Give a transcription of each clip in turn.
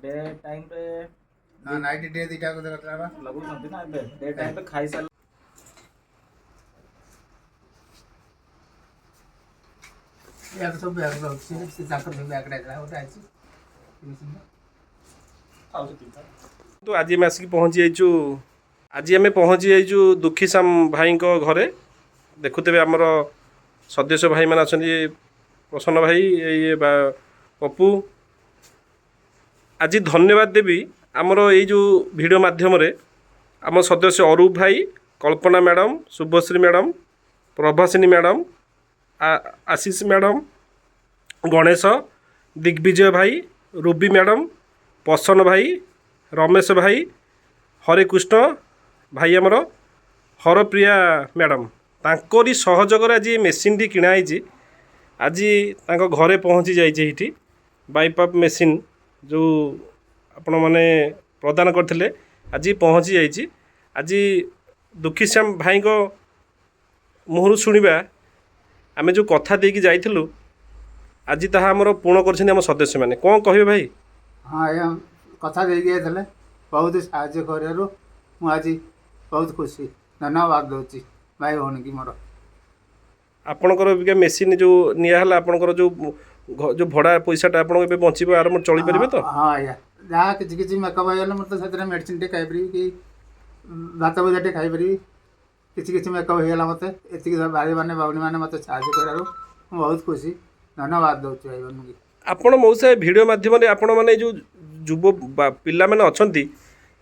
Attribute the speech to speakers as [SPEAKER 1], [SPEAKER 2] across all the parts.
[SPEAKER 1] Day ଟାଇମ୍ରେ
[SPEAKER 2] ହଁ, night day ଦୁଇଟା କଥା
[SPEAKER 1] ଲଗାଉଛନ୍ତି ନା ଏବେ ଡେ ଟାଇମ୍ରେ ଖାଇସାରିଲା।
[SPEAKER 2] ଇଆଡ଼େ ସବୁ ବ୍ୟାଗ୍ ରହୁଛି, ସେ ତାଙ୍କର ସବୁ ବ୍ୟାଗ୍ଟା ହେଇଥିଲା, ଗୋଟେ ଆଇଛି।
[SPEAKER 3] ତ ଆଜି ଆମେ ଆସିକି ପହଞ୍ଚି ଯାଇଛୁ, ଆଜି ଆମେ ପହଞ୍ଚି ଯାଇଛୁ ଦୁଃଖୀଶ୍ୟାମ ଭାଇଙ୍କ ଘରେ। ଦେଖୁଥିବେ, ଆମର ସଦସ୍ୟ ଭାଇମାନେ ଅଛନ୍ତି, ପ୍ରସନ୍ନ ଭାଇ, ଏଇ ବା ପପୁ। ଆଜି ଧନ୍ୟବାଦ ଦେବି ଆମର ଏଇ ଯେଉଁ ଭିଡ଼ିଓ ମାଧ୍ୟମରେ ଆମ ସଦସ୍ୟ ଅରୁପ ଭାଇ, Kalpana madam, Subhashree madam, Prabhasini madam, Ashish madam, Ganesh, Digvijay ଭାଇ, ରୁବି ମ୍ୟାଡ଼ାମ୍, ପ୍ରସନ୍ନ ଭାଇ, ରମେଶ ଭାଇ, ହରେକୃଷ୍ଣ ଭାଇ, ଆମର ହରପ୍ରିୟା ମ୍ୟାଡ଼ାମ୍, ତାଙ୍କରି ସହଯୋଗରେ ଆଜି ଏ ମେସିନ୍ଟି କିଣା ହେଇଛି। ଆଜି ତାଙ୍କ ଘରେ ପହଞ୍ଚି ଯାଇଛି। ଏଇଠି ବାଇପାପ୍ ମେସିନ୍ ଯେଉଁ ଆପଣମାନେ ପ୍ରଦାନ କରିଥିଲେ, ଆଜି ପହଞ୍ଚି ଯାଇଛି। ଆଜି ଦୁଃଖୀଶ୍ୟାମ ଭାଇଙ୍କ ମୁହଁରୁ ଶୁଣିବା, ଆମେ ଯେଉଁ କଥା ଦେଇକି ଯାଇଥିଲୁ, ଆଜି ତାହା ଆମର ପୂର୍ଣ୍ଣ କରିଛନ୍ତି ଆମ ସଦସ୍ୟମାନେ। କ'ଣ କହିବେ ଭାଇ?
[SPEAKER 2] ହଁ ଆଜ୍ଞା, କଥା ଦେଇକି ଯାଇଥିଲେ, ବହୁତ ସାହାଯ୍ୟ କରିବାରୁ ମୁଁ ଆଜି ବହୁତ ଖୁସି। ଧନ୍ୟବାଦ ଦେଉଛି ଭାଇ ଭଉଣୀକି ମୋର।
[SPEAKER 3] ଆପଣଙ୍କର ଅବିକା ମେସିନ୍ ଯେଉଁ ନିଆ ହେଲା, ଆପଣଙ୍କର ଯେଉଁ ଭଡ଼ା ପଇସାଟା ଆପଣଙ୍କ ଏବେ ବଞ୍ଚିବ, ଆରାମରେ ଚଳିପାରିବେ ତ?
[SPEAKER 2] ହଁ ଆଜ୍ଞା, ଯାହା କିଛି କିଛି ମେକଅପ୍ ହେଇଗଲେ ମୁଁ ତ ସେଥିରେ ମେଡ଼ିସିନ୍ ଟିକେ ଖାଇପାରିବି କି ଭାତ ଭଜା ଟିକେ ଖାଇପାରିବି। କିଛି କିଛି ମେକଅପ୍ ହେଇଗଲା। ମୋତେ ଏତିକି ଭାଇମାନେ ଭଉଣୀମାନେ ମୋତେ ସାହାଯ୍ୟ କରିବାରୁ ମୁଁ ବହୁତ ଖୁସି। ଧନ୍ୟବାଦ ଦେଉଛି ଭାଇ ଭଉଣୀକି।
[SPEAKER 3] ଆପଣ ମଉସା, ଏ ଭିଡ଼ିଓ ମାଧ୍ୟମରେ ଆପଣମାନେ ଏଇ ଯେଉଁ ଯୁବ ବା ପିଲାମାନେ ଅଛନ୍ତି,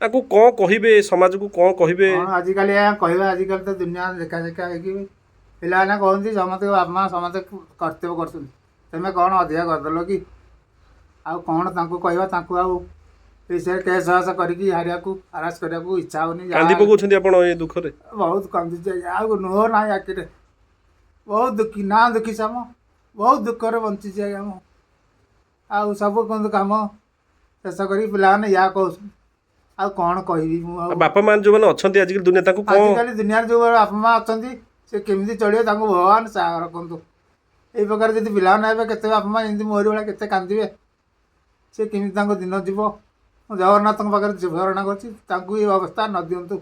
[SPEAKER 3] ତାଙ୍କୁ କ'ଣ କହିବେ? ସମାଜକୁ କ'ଣ କହିବେ?
[SPEAKER 2] କ'ଣ ଆଜିକାଲି ଆଜ୍ଞା କହିବା? ଆଜିକାଲି ତ ଦୁନିଆ ଦେଖା ଦେଖା ହେଇକି ପିଲାମାନେ କହନ୍ତି, ସମସ୍ତେ ବାପା ମା ସମସ୍ତେ କର୍ତ୍ତବ୍ୟ କରୁଛନ୍ତି, ତୁମେ କ'ଣ ଅଧିକା କରିଦେଲ କି? ଆଉ କ'ଣ ତାଙ୍କୁ କହିବା? ତାଙ୍କୁ ଆଉ ବିଷୟରେ କେସ୍ ବାସ କରିକି ହାରିବାକୁ, ହାରାସ କରିବାକୁ ଇଚ୍ଛା ହେଉନି।
[SPEAKER 3] କାନ୍ଦି ପକାଉଛନ୍ତି ଆପଣ ଏ ଦୁଃଖରେ?
[SPEAKER 2] ବହୁତ କାନ୍ଦୁଛି ଆଜ୍ଞା, ଆଉ ନୁହ ନାହିଁ ଆଖିରେ। ବହୁତ ଦୁଃଖୀ ନା ଦୁଃଖୀ ସାମ, ବହୁତ ଦୁଃଖରେ ବଞ୍ଚିଛି ଆଜ୍ଞା ମୁଁ। ଆଉ ସବୁ କିନ୍ତୁ କାମ ଶେଷ କରିକି ପିଲାମାନେ ୟା କହୁଛନ୍ତି, ଆଉ କ'ଣ କହିବି ମୁଁ ଆଉ?
[SPEAKER 3] ଆଉ ବାପା ମା ଯେଉଁମାନେ ଅଛନ୍ତି ଆଜିକାଲି ଦୁନିଆ, ତାଙ୍କୁ କ'ଣ?
[SPEAKER 2] ଆଜିକାଲି ଦୁନିଆରେ ଯେଉଁ ବାପା ମା ଅଛନ୍ତି, ସେ କେମିତି ଚଳିବେ, ତାଙ୍କୁ ଭଗବାନ ସାହା ରଖନ୍ତୁ। ଏଇ ପ୍ରକାର ଯଦି ପିଲାମାନେ ହେବେ, କେତେ ବାପା ମା ଏମିତି ମୋରି ଭଳିଆ କେତେ କାନ୍ଦିବେ, ସେ କେମିତି ତାଙ୍କ ଦିନ ଯିବ। ମୁଁ ଜଗନ୍ନାଥଙ୍କ ପାଖରେ ଶରଣ କରୁଛି, ତାଙ୍କୁ ଏ ଅବସ୍ଥା ନ ଦିଅନ୍ତୁ।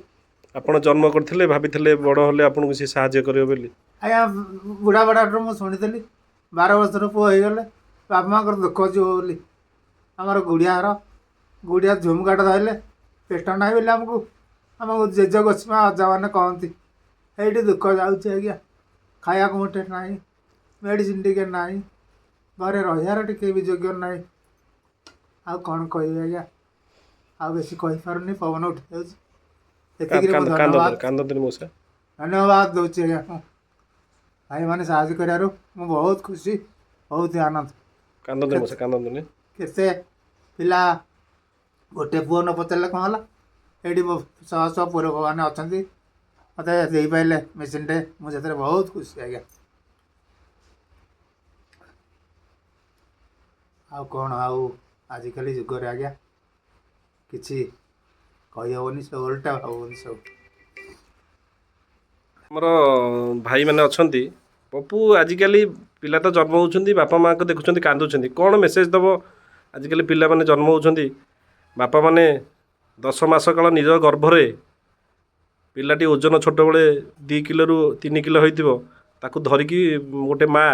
[SPEAKER 3] ଆପଣ ଜନ୍ମ କରିଥିଲେ, ଭାବିଥିଲେ ବଡ଼ ହେଲେ ଆପଣଙ୍କୁ ସେ ସାହାଯ୍ୟ କରିବ ବୋଲି?
[SPEAKER 2] ଆଜ୍ଞା, ବୁଢ଼ା ବଡ଼ାଠାରୁ ମୁଁ ଶୁଣିଥିଲି, 12 ବର୍ଷର ପୁଅ ହେଇଗଲେ ବାପା ମାଆଙ୍କର ଦୁଃଖ ଯିବ ବୋଲି। ଆମର ଗୁଡ଼ିଆ ଘର, ଗୁଡ଼ିଆ ଝୁମକାଟ ଧରିଲେ ପେଟ ନାହିଁ ବୋଲି ଆମକୁ ଆମ ଜେଜ ଗୋସମା ଅଜାମାନେ କହନ୍ତି। ଏଇଠି ଦୁଃଖ ଯାଉଛି ଆଜ୍ଞା। ଖାଇବାକୁ ମୁଠେ ନାହିଁ, ମେଡ଼ିସିନ ଟିକେ ନାହିଁ, ଘରେ ରହିବାର ଟିକେ ବି ଯୋଗ୍ୟ ନାହିଁ। ଆଉ କ'ଣ କହିବି ଆଜ୍ଞା? ଆଉ ବେଶୀ କହିପାରୁନି, ପବନ ଉଠି ଯାଉଛି। ଏତିକିରେ ମୁଁ ଧନ୍ୟବାଦ
[SPEAKER 3] କାନ୍ଦନ୍ତୁନି ମଉସା।
[SPEAKER 2] ଧନ୍ୟବାଦ ଦେଉଛି ଆଜ୍ଞା। ମୁଁ ଭାଇମାନେ ସାହାଯ୍ୟ କରିବାରୁ ମୁଁ ବହୁତ ଖୁସି, ବହୁତ ଆନନ୍ଦ।
[SPEAKER 3] କାନ୍ଦନ୍ତୁନି ମଉସା, କାନ୍ଦନ୍ତୁନି।
[SPEAKER 2] କେତେ ପିଲା ଗୋଟେ ପୁଅ ନ ପଚାରିଲେ କ'ଣ ହେଲା? ଏଇଠି ମୋ ଶହ ଶହ ପୁରମାନେ ଅଛନ୍ତି, ମୋତେ ଦେଇପାରିଲେ ମେସିନ୍ଟେ, ମୁଁ ସେଥିରେ ବହୁତ ଖୁସି ଆଜ୍ଞା। ଆଉ କ'ଣ ଆଉ? ଆଜିକାଲି ଯୁଗରେ ଆଜ୍ଞା କିଛି କହିହେବନି, ସେ ଓଲଟା ଭାବୁଛନ୍ତି ସବୁ।
[SPEAKER 3] ଆମର ଭାଇମାନେ ଅଛନ୍ତି। ପପୁ, ଆଜିକାଲି ପିଲା ତ ଜନ୍ମ ହେଉଛନ୍ତି, ବାପା ମାଆଙ୍କୁ ଦେଖୁଛନ୍ତି କାନ୍ଦୁଛନ୍ତି, କ'ଣ ମେସେଜ୍ ଦେବ? ଆଜିକାଲି ପିଲାମାନେ ଜନ୍ମ ହେଉଛନ୍ତି, ବାପାମାନେ 10 ମାସ କାଳ ନିଜ ଗର୍ଭରେ, ପିଲାଟି ଓଜନ ଛୋଟବେଳେ 2 କିଲୋରୁ 3 କିଲୋ ହେଇଥିବ, ତାକୁ ଧରିକି ଗୋଟେ ମା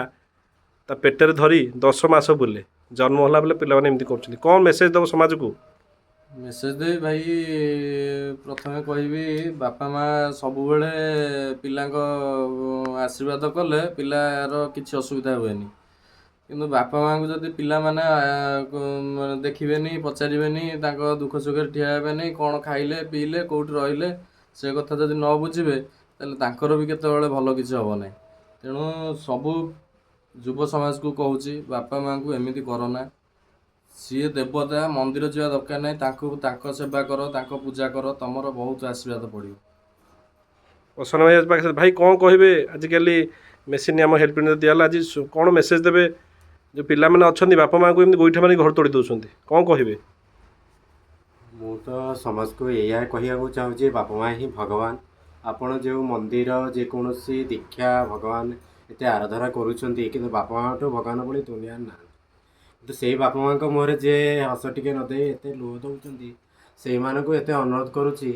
[SPEAKER 3] ତା ପେଟରେ ଧରି 10 ମାସ ବୁଲେ। ଜନ୍ମ ହେଲା ବେଳେ ପିଲାମାନେ ଏମିତି କରୁଛନ୍ତି, କ'ଣ ମେସେଜ୍ ଦେବ ସମାଜକୁ?
[SPEAKER 4] ମେସେଜ ଦେବି ଭାଇ, ପ୍ରଥମେ କହିବି, ବାପା ମା ସବୁବେଳେ ପିଲାଙ୍କ ଆଶୀର୍ବାଦ କଲେ ପିଲାର କିଛି ଅସୁବିଧା ହୁଏନି। କିନ୍ତୁ ବାପା ମାଆଙ୍କୁ ଯଦି ପିଲାମାନେ ମାନେ ଦେଖିବେନି, ପଚାରିବେନି, ତାଙ୍କ ଦୁଃଖ ସୁଖରେ ଠିଆ ହେବେନି, କ'ଣ ଖାଇଲେ ପିଇଲେ, କେଉଁଠି ରହିଲେ, ସେ କଥା ଯଦି ନ ବୁଝିବେ, ତାହେଲେ ତାଙ୍କର ବି କେତେବେଳେ ଭଲ କିଛି ହେବ ନାହିଁ। ତେଣୁ ସବୁ ଯୁବ ସମାଜକୁ କହୁଛି, ବାପା ମାଆଙ୍କୁ ଏମିତି କରନା। ସିଏ ଦେବତା, ମନ୍ଦିର ଯିବା ଦରକାର ନାହିଁ। ତାଙ୍କୁ ତାଙ୍କ ସେବା କର, ତାଙ୍କ ପୂଜା କର, ତମର ବହୁତ ଆଶୀର୍ବାଦ ପଡ଼ିବ।
[SPEAKER 3] ପ୍ରସନ୍ନ ଭାଇ ପାଖରେ, ଭାଇ କ'ଣ କହିବେ? ଆଜିକାଲି ମେସିନ୍ ଆମ ହେଲ୍ପ ଦିଆହେଲା ଆଜି, କ'ଣ ମେସେଜ୍ ଦେବେ? ଯେଉଁ ପିଲାମାନେ ଅଛନ୍ତି, ବାପା ମାଆଙ୍କୁ ଏମିତି ଗୋଇଠା ମାରି ଘର ତୋଳି ଦେଉଛନ୍ତି, କ'ଣ କହିବେ?
[SPEAKER 5] ମୁଁ ତ ସମାଜକୁ ଏଇଆ କହିବାକୁ ଚାହୁଁଛି, ବାପା ମା ହିଁ ଭଗବାନ। ଆପଣ ଯେଉଁ ମନ୍ଦିର, ଯେକୌଣସି ଦୀକ୍ଷା, ଭଗବାନ ଏତେ ଆରାଧନା କରୁଛନ୍ତି, କିନ୍ତୁ ବାପା ମାଆଠୁ ଭଗବାନ ଭଳି ଦୁନିଆରେ ନାହାନ୍ତି। କିନ୍ତୁ ସେଇ ବାପା ମାଆଙ୍କ ମୁହଁରେ ଯିଏ ହସ ଟିକେ ନ ଦେଇ ଏତେ ଲୁହ ଦେଉଛନ୍ତି, ସେଇମାନଙ୍କୁ ଏତେ ଅନୁରୋଧ କରୁଛି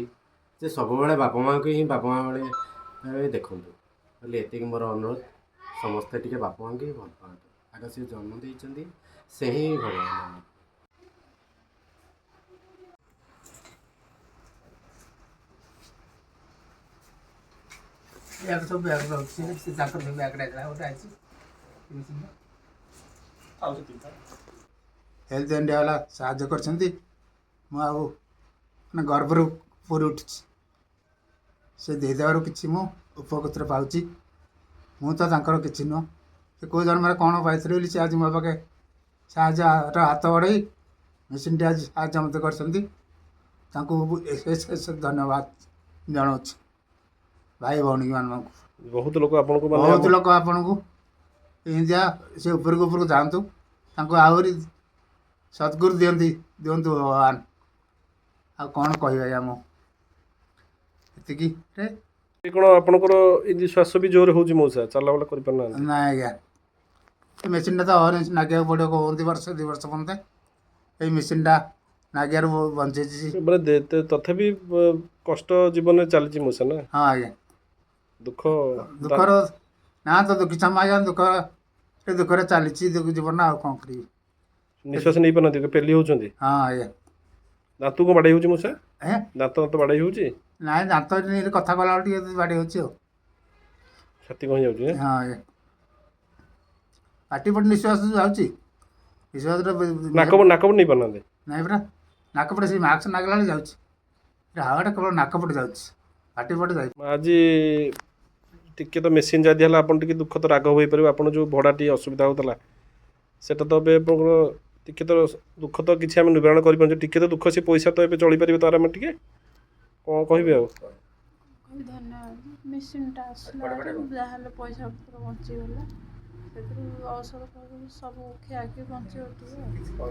[SPEAKER 5] ଯେ ସବୁବେଳେ ବାପା ମାଆଙ୍କୁ ହିଁ ବାପା ମାଆ ଭଳି ଭାବେ ଦେଖନ୍ତୁ ବୋଲି ଏତିକି ମୋର ଅନୁରୋଧ। ସମସ୍ତେ ଟିକେ ବାପା ମାଆଙ୍କୁ ହିଁ ଭଲ ପାଆନ୍ତୁ। ଆଗ ସେ ଜନ୍ମ ଦେଇଛନ୍ତି, ସେ ହିଁ ଭଗବାନ ଆମର।
[SPEAKER 2] ବ୍ୟାଗ୍ ସବୁ ବ୍ୟାଗ୍ ରହୁଛି, ସେ ତାଙ୍କର ସବୁ ବ୍ୟାଗ୍ରେ ଆସିଲା ଗୋଟେ ଆସିଛି। ହେଲ୍ଥ ଇଣ୍ଡିଆ ବାଲା ସାହାଯ୍ୟ କରିଛନ୍ତି। ମୁଁ ଆଉ ମାନେ ଗର୍ବରୁ ପୁରୀ ଉଠୁଛି। ସେ ଦେଇଦେବାରୁ କିଛି ମୁଁ ଉପକୃତ ପାଉଛି। ମୁଁ ତ ତାଙ୍କର କିଛି ନୁହଁ, ସେ କେଉଁ ଜନ୍ମରେ କ'ଣ ପାଇଥିଲେ ବୋଲି ସେ ଆଜି ମୋ ପାଖେ ସାହାଯ୍ୟର ହାତ ବଢ଼େଇ ମେସିନ୍ଟି ଆଜି ସାହାଯ୍ୟ ମୋତେ କରିଛନ୍ତି। ତାଙ୍କୁ ଅଶେଷ ଅଶେଷ ଧନ୍ୟବାଦ ଜଣାଉଛି ଭାଇ ଭଉଣୀମାନଙ୍କୁ।
[SPEAKER 3] ବହୁତ ଲୋକ ଆପଣଙ୍କୁ ମାନେ
[SPEAKER 2] ବହୁତ ଲୋକ ଆପଣଙ୍କୁ ଏମିତିଆ ସେ ଉପରକୁ ଉପରକୁ ଯାଆନ୍ତୁ, ତାଙ୍କୁ ଆହୁରି ସଦ୍ଗୁରୁ ଦିଅନ୍ତୁ ଭଗବାନ। ଆଉ କ'ଣ କହିବି ଆଜ୍ଞା ମୁଁ ଏତିକିରେ।
[SPEAKER 3] କ'ଣ ଆପଣଙ୍କର ଏମିତି ଶ୍ୱାସ ବି ଜୋରରେ ହେଉଛି ମଉସା, ଚାଲାବୁଲା କରିପାରୁନାହାନ୍ତି?
[SPEAKER 2] ନାଇଁ ଆଜ୍ଞା, ଏ ମେସିନ୍ଟା ତ ଅହରହ ନାଗିବାକୁ ପଡ଼ିବ କହନ୍ତି, ବର୍ଷ 2 ବର୍ଷ ପର୍ଯ୍ୟନ୍ତ ଏଇ ମେସିନ୍ଟା ନାଗିବାରୁ ବଞ୍ଚେଇଛି।
[SPEAKER 3] ମାନେ ତଥାପି କଷ୍ଟ ଜୀବନରେ ଚାଲିଛି ମଉସା ନା?
[SPEAKER 2] ହଁ ଆଜ୍ଞା।
[SPEAKER 3] ଦୁଃଖ
[SPEAKER 2] ଦୁଃଖର ନା ତ ଦୁଃଖୀ ସମ ଆଜ୍ଞା, ଦୁଃଖ ଏ ଦୁଃଖରେ ଚାଲିଛି ଜୀବନ, ଆଉ କ'ଣ କରିବି।
[SPEAKER 3] ନିଶ୍ୱାସ ନେଇପାରୁନାହାନ୍ତି, ପେଲି ହେଉଛନ୍ତି?
[SPEAKER 2] ହଁ ଆଜ୍ଞା।
[SPEAKER 3] ଦାନ୍ତକୁ କ'ଣ ବାଡ଼େଇ ହେଉଛି ମଉସା?
[SPEAKER 2] ଆଜ୍ଞା?
[SPEAKER 3] ଦାନ୍ତ ବାଡ଼େଇ ହେଉଛି?
[SPEAKER 2] ନାଇଁ, ଦାନ୍ତ କଥା କହିଲା ବେଳେ ଟିକେ ବାଡ଼େଇ ହେଉଛି ଆଉ।
[SPEAKER 3] ଛାତି କ'ଣ ହେଇଯାଉଛି?
[SPEAKER 2] ହଁ ଆଜ୍ଞା, ପାଟି ପଟେ ନିଶ୍ୱାସ ଯାଉଛି, ନିଶ୍ୱାସଟା
[SPEAKER 3] ନାକ ନେଇପାରୁନାହାନ୍ତି?
[SPEAKER 2] ନାଇଁ ପରା, ନାକ ପଟେ ସେଇ ମାସ୍କ ନାଗିଲା ବେଳେ ଯାଉଛି, ହାୱାଟା କେବଳ ନାକ ପଟେ ଯାଉଛି, ପାଟି ପଟେ ଯାଉଛି।
[SPEAKER 3] ଆଜି ଟିକେ ତ ମେସିନ୍ ଯଦି ହେଲା ଆପଣ ଟିକେ ଦୁଃଖ ତ ରାଘବ ହେଇପାରିବ। ଆପଣ ଯେଉଁ ଭଡ଼ା ଟିକେ ଅସୁବିଧା ହେଉଥିଲା ସେଟା ତ ଏବେ ଆପଣଙ୍କର ଟିକେ ତ ଦୁଃଖ ତ କିଛି ଆମେ ନିବାରଣ କରିପାରୁଛୁ, ଟିକେ ତ ଦୁଃଖ ସେ ପଇସା ତ ଏବେ ଚଳିପାରିବେ ତ ଆରାମରେ। ଟିକେ କ'ଣ କହିବେ ଆଉ?
[SPEAKER 6] କହିବି ଧନ୍ୟବାଦ। ମେସିନ୍ଟା ଆସିଲା ଯାହାହେଲେ ପଇସା ପତ୍ର ବଞ୍ଚିଗଲା, ସେଥିରୁ ଔଷଧ ଫୌଷଧ ସବୁ ଖିଆଖି ବଞ୍ଚିବ ଟିକେ ଆଉ।